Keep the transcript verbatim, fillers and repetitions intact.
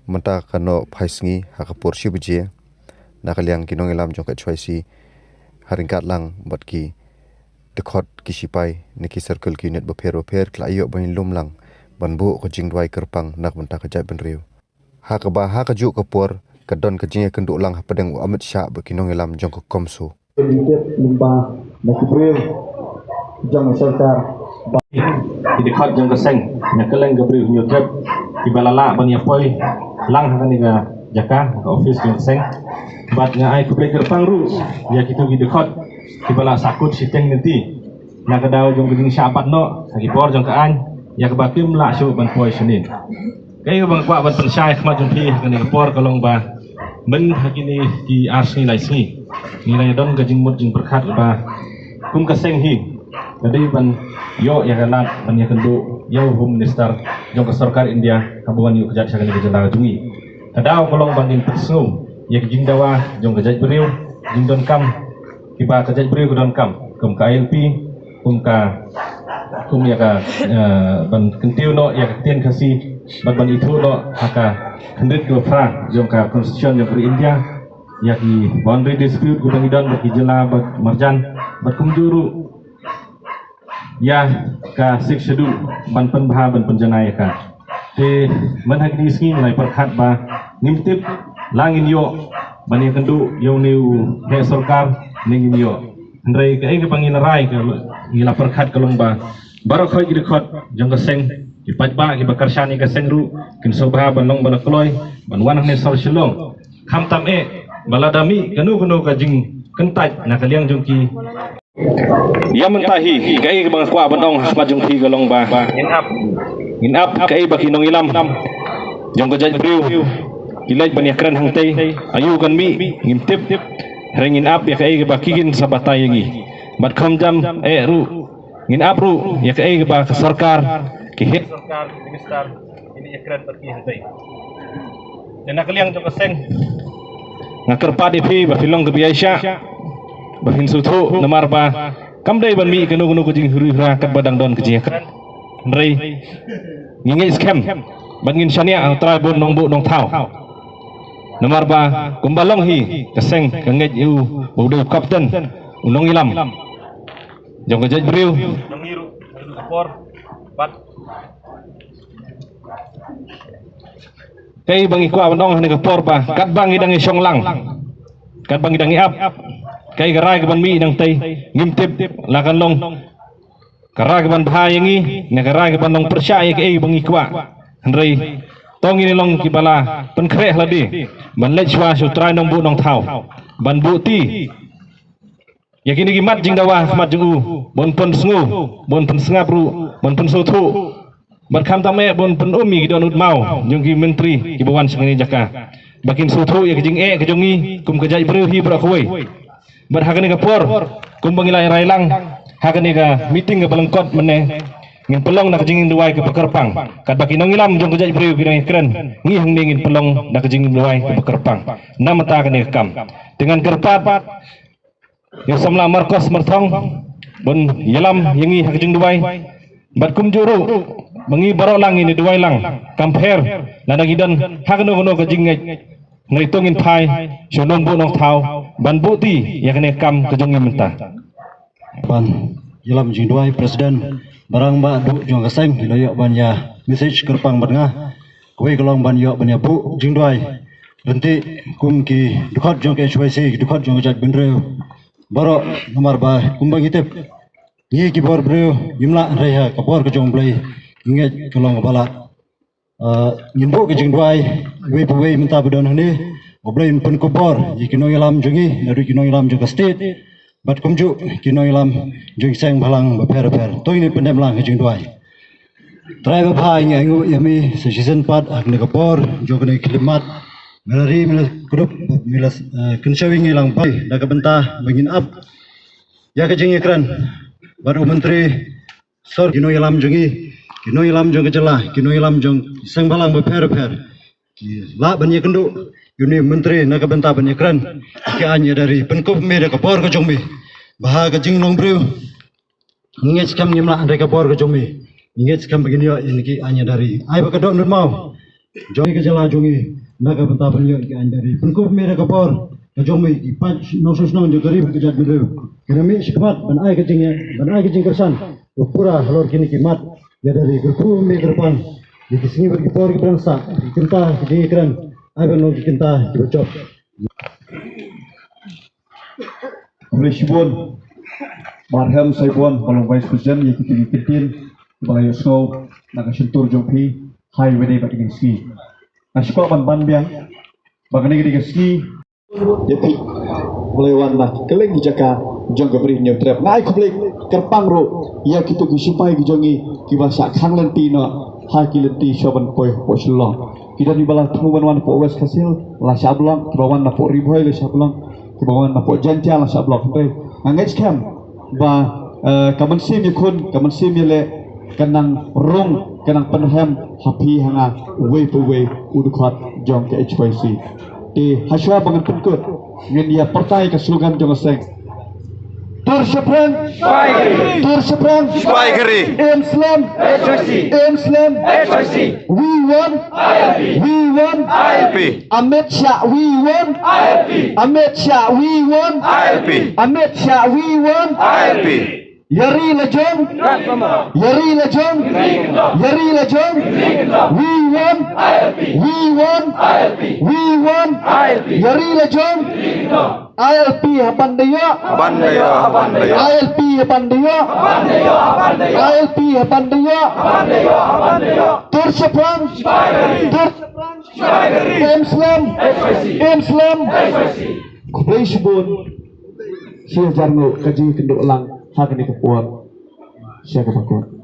Mynta ka Nohphaisngi ha ka por shi baje, na ka liang ki nongïalam jong ka H Y C ha ryngkat lang bad ki dkhot, ki sipai na ki circle, ki unit bapher bapher ki la ïoh ban ïalum lang ban buh ka jingduwai kyrpang na ka bynta ka jaitbynriew. Ha kaba ha kajuh ka por ka don ka jingïakynduh lang hapdeng u Amit Shah bad ki nongïalam jong ka CoMSO. Ki dkhot jong ka seng, na ka liang ka briew hynñiewtrep kiba la lah ban ïa poi lang ha kane ka jaka, ha ka office jong ka seng. Bad nga ai khublei kyrpang ruh ïa kito ki dkhot kiba la sahkut shiteng lynti na ka daw jong ka jingshah bat noh ha ki por jong ka aiñ, ïa kaba kim lah shuh ban poi shane. Kaei kaba nga kwah ban pynshai ha khmat jong phi ha kane ka por ka long ba mynta ha kine ki ar sngi lai sngi ngi la ïa don ka jingmut jingpyrkhat ba kum ka seng hi ka dei ban ïoh ïa ka lad ban ïakynduh ïa u Home Minister jong ka sorkar India kaba wan ïuh kjat sha kane ka jylla jong ngi. Ka daw ka long ba ngin pynsngew ïa ka jingdawa jong ka jaitbynriew, jingdonkam kiba ka jaitbynriew ka donkam, kum ka I L P, kum ka, kum ïa ka, eh, ban kyntiew noh ïa ka ktien Khasi bad ban ithuh noh ha ka khyndiat kaba phra jong ka Constitution jong ka ri India, ïa ki boundary dispute kiba ngi don bad ki jylla bad marjan, bad kumjuh ruh ïa ka Sixth Schedule ban pynbha ban pynjanai ïa ka. Te mynta ha kine ki sngi ngi la ïa pyrkhat ba ngim tip la ngin ïoh ban ïakynduh ïa une u heh sorkar ne ngim ïoh. Hynrei kaei kaba ngi la rai, ka ngi la pyrkhat ka long ba baroh khoit ki dkhot jong ka seng, ki paidbah kiba kyrshan ïa ka seng ruh kin sngewbha ban long ba la kloi ban wan hangne sor Shillong. Khamtam eh ba lada mih kano kano ka jingkyntait na ka liang jong ki. Ïa mynta hi kaei kaba nga kwah ban ong ha khmat jong phi ka long ba ngin ap, ngin ap kaei ba ki nongïalam jong ka jaitbynriew ki leit ban ïakren hangtei, aïu kan mih ngim tip. Hynrei ngin ap ïa kaei kaba ki kin sa batai ïa ngi. Bad khamtam eh ruh ngin ap ruh ïa kaei kaba ka sorkar, ki heh sorkar, minister, kin ïakren bad ki hangtei. Te na ka liang jong ka seng nga kyrpad ïa phi ba phin long kiba ïaishah, ba phin sngewthuh, namar ba kam dei ban mih kano kano ka jinghuri hura katba dang don ka jingïakren. Hynrei ngi ngeit skhem bad ngin shaniah ha U Trai bun nongbuh nongthaw. Namar ba kumba long hi ka seng ka ngeit ïa u ba u dei u kapten, u nongïalam jong ka jaitbynriew. Kaei ba ngi kwah ban ong ha kane ka por ba katba ngi dang ïashong lang, katba ngi dang ïap, kaei ka rai kaban mih nangtei ngim tip la kan long ka rai kaban bha ïa ngi ne ka rai kaban long pyrshah ïa kaei ba ngi kwah. Hynrei to ngin long kiba la pynkhreh lade ban leit shuwa sha U Trai nongbuh nongthaw ban buh ti ïa kine ki mat jingdawa ha khmat jong u, ban pynsngew, ban pynsngap ruh, ban pynsngewthuh. Bad khamtam eh ban pynum ïa ki dohnud maw jong ki myntri kiba wan sha kane ka jaka ba kin sngewthuh ïa ka jingeh ka jong ngi kum ka jaitbynriew hi baroh kawei. Bad ha kane ka por kumba ngi la rai lang ha kane ka meeting kaba lyngkot mynne, ngin pynlong na ka jingduwai kaba kyrpang. Katba ki nongïalam jong ka jaitbynriew ki dang ïakren, ngi hangne ngin pynlong na ka jingduwai kaba kyrpang. Namar kata kane ka kam te ngan kyrpad ïa u samla Marcos Marthong ban ïalam ïa ngi ha ka jingduwai. Bad kumjuh ruh ba ngi baroh lang ngin ïa duwai lang, kam pher lada ngi don ha kano kano ka jingngeit. Hynrei to ngin phai sha u nongbuh nongthaw ban buh ti ïa kane ka kam ka jong ngi mynta. Ban ïalam jingduwai, President, barabor ba duh jong ka seng la ïoh ban ïa message kyrpang bad nga. Kawei ka long ban ïoh ban ïa buh jingduwai ryntih kum ki dkhot jong ka H Y C, ki dkhot jong ka jaitbynriew baroh, namar ba kumba ngi tip, ngi ki bor briew ngim lah, hynrei ha ka bor ka jong U Blei ngi ngeit ka long kaba lah. Ah, ngin buh ka jingduwai iwei pa iwei mynta ba don hangne. U Blei un pynkup bor ïa ki nongïalam jong ngi, naduh ki nongïalam jong ka state bad kumjuh ki nongïalam jong ki seng bhalang bapher bapher. To ngin pyndem lang ka jingduwai. Trai babha, ngi ainguh ïa me sa shisien pat ha kane ka por jong kane ka khyllipmat. Me la ri, me la kdup, me la, eh, kynshew ïa ngi lang bha da ka bynta ba ngin ap ïa ka jingïakren bad u Myntri Sor, ki nongïalam jong ngi, ki nongïalam jong ka jylla, ki nongïalam jong ki seng bhalang bapher bapher, ki lah ban ïakynduh ïa une u Myntri na ka bynta ban ïakren ïa ki aiñ ïa ka ri. Pynkup me da ka bor ka jong me, ba ha ka jinglong briew ngi ngeit skhem ngim lah, hynrei ka bor ka jong me ngi ngeit skhem ba ngin ïoh ïa ki aiñ ïa ka ri. Ai ba ka dohnud maw jong ka jylla jong ngi na ka bynta ban ïoh ïa ki aiñ da ri. Pynkup me da ka por ka jong me ki paid nongshong shnong jong ka ri bad ka jaitbynriew, ki nang mih shakhmat ban ai ka jingïa, ban ai ka jingkyrshan ba pura halor kine ki mat ïa da ri. Kyrkhu me kyrpang ïa ki sngi bad ki por kiba dang sah, ki kynta ki jingïakren ai ban long ki kynta kiba jop. Khublei shibun Bah Rhem Saibon, ba long Vice President, ïa kito ki kyntien ba la ïohsngew na ka shyntur jong phi ha kawei de ba kine ki sngi. Nga sngewkwah ban ban biang ba kane ka dei ka sngi ïa phi ba la wan na kylleng ki jaka jong ka Bri Hynñiewtrep. Nga ai khublei kyrpang ruh ïa kito ki shipai ki jong ngi kiba shah khang lynti noh ha ki lynti shuwa ban poi hapoh Shillong. Ki don kiba la thmu ban wan hapoh West Khasi Hills, la shah block, kiba wan na hapoh Ri Bhoi la shah block, kiba wan na hapoh Jaintia la shah block. Hynrei nga ngeit skhem ba, eh, ka mynsiem ïakhun, ka mynsiem ïaleh ka nang rung, ka nang pynrhem ha phi ha nga, uwei pa uwei u dkhot jong ka H Y C. Te ha shuwa ba ngan pynkut, ngin ïa pyrta ïa ka slogan jong ka seng. Tur shaphrang. Shwai ka ri. Tur shaphrang. Shwai ka ri. Im slem. H Y C. Im slem. H Y C. We want. I L P. We want. I L P. Amit Shah, we want. I L P. Amit Shah, we want. I L P. Amit Shah, we want. I L P. Ïa ri la jong. Ïa ri la jong. Ïa ri la jong. We want. We want. We want. Ïa ri la jong. I L P hapdeng ïa. Hapdeng ïa, hapdeng ïa. I L P hapdeng ïa. Hapdeng ïa, hapdeng ïa. I L P hapdeng ïa. Hapdeng ïa, hapdeng ïa. Tur shaphrang. Tur shaphrang. Im slem. Im slem. Khublei shibun. Shi hajar nguh ka jingkynduh lang ha kane ka por. Sha kaba kut.